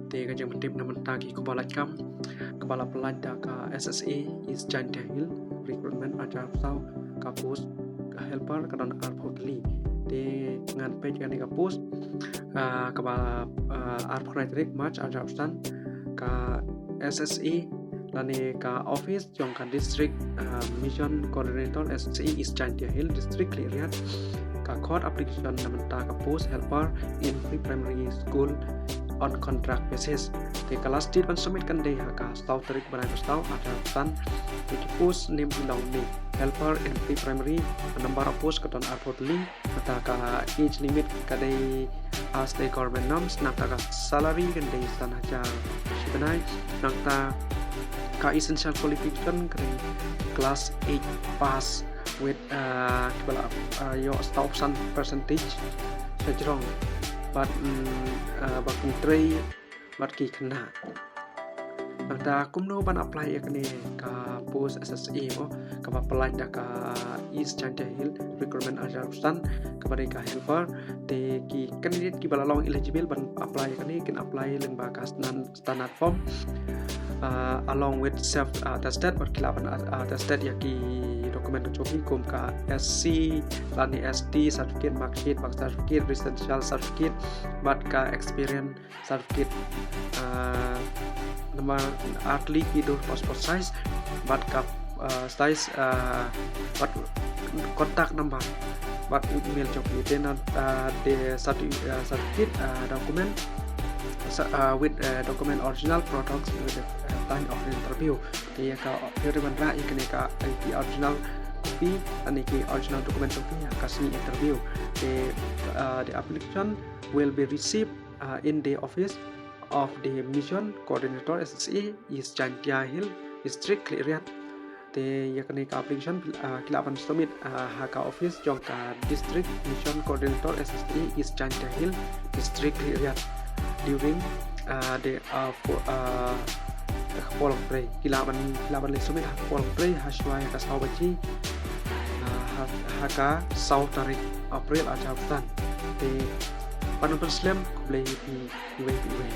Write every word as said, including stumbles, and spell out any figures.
Te ka jingpyntip na bynta ki khubor lait kam kaba la pyllait da ka S S A East Jaintia Hills, recruitment arhajar arphew saw, ka post helper ka don arphew tylli. Te ngan peit kane ka post, ah, kaba, ah, arphew khyndai tarik March arhajar arphew san, ka S S A lane ka office jong ka District, ah, Mission Coordinator S S A East Jaintia Hills District Khliehriat ka khot application na bynta ka post helper in pre-primary school on contract basis. Te ka last date ban submit kan dei ha ka saw tarik bnai ba saw arhajar arphew san. Te ki post nym ki long ne helper in pre-primary, number of post ka don arphew tylli, nangta ka age limit ka dei as per government norms, nangta ka salary kan dei san hajar shi bnai, nangta ka essential qualification ka dei class eight pass with, ah, kiba la, ah, ïoh saw percent percentage shajrong. Bad, mm, ah, ba kin trei bad ki khynnah. Nangta kumno ban apply ïa kane ka post S S A mo, kaba pyllait da ka East Jaintia Hills, recruitment arhajar arphew san, kaba dei ka helper. Te ki candidate kiba la long eligible ban apply ïa kane kin apply lyngba ka stan-, standard form, ah, along with self, ah, attested, bad ki lah ban, ah, attested ïa ki document ka jong ki kum ka S C lane S T certificate, marksheet, birth certificate, residential certificate, bad ka experience certificate, ah, namar artylli ki dur passport size, bad ka, ah, size, ah, bad contact number, bad u email jong ki. Te na, ah, te certi-, ah, certificate, ah, document, sa-, ah, with, ah, document original products with the, ah, time of interview. Te ïa ka, ïa ka ban rah ïa kane ka, ïa ki original copy, lane ki original document jong ki ha ka sngi interview. Te, ah, the application will be received, uh, in the office of the Mission Coordinator S S A East Jaintia Hills District Khliehriat. Te ïa kane ka application, uh, ki lah ban submit, uh, ha ka office jong ka District Mission Coordinator S S A East Jaintia Hills District Khliehriat during, uh, the, uh, fo-, uh, ka por longtrei. Ki lah ban, ki lah ban leit submit ha ka por longtrei ha shuwa ïa ka saw baje, uh, ha, ha ka saw tarik April arhajar arphew san. Te Pan nonton slem, khublei ïa phi iwei pa iwei.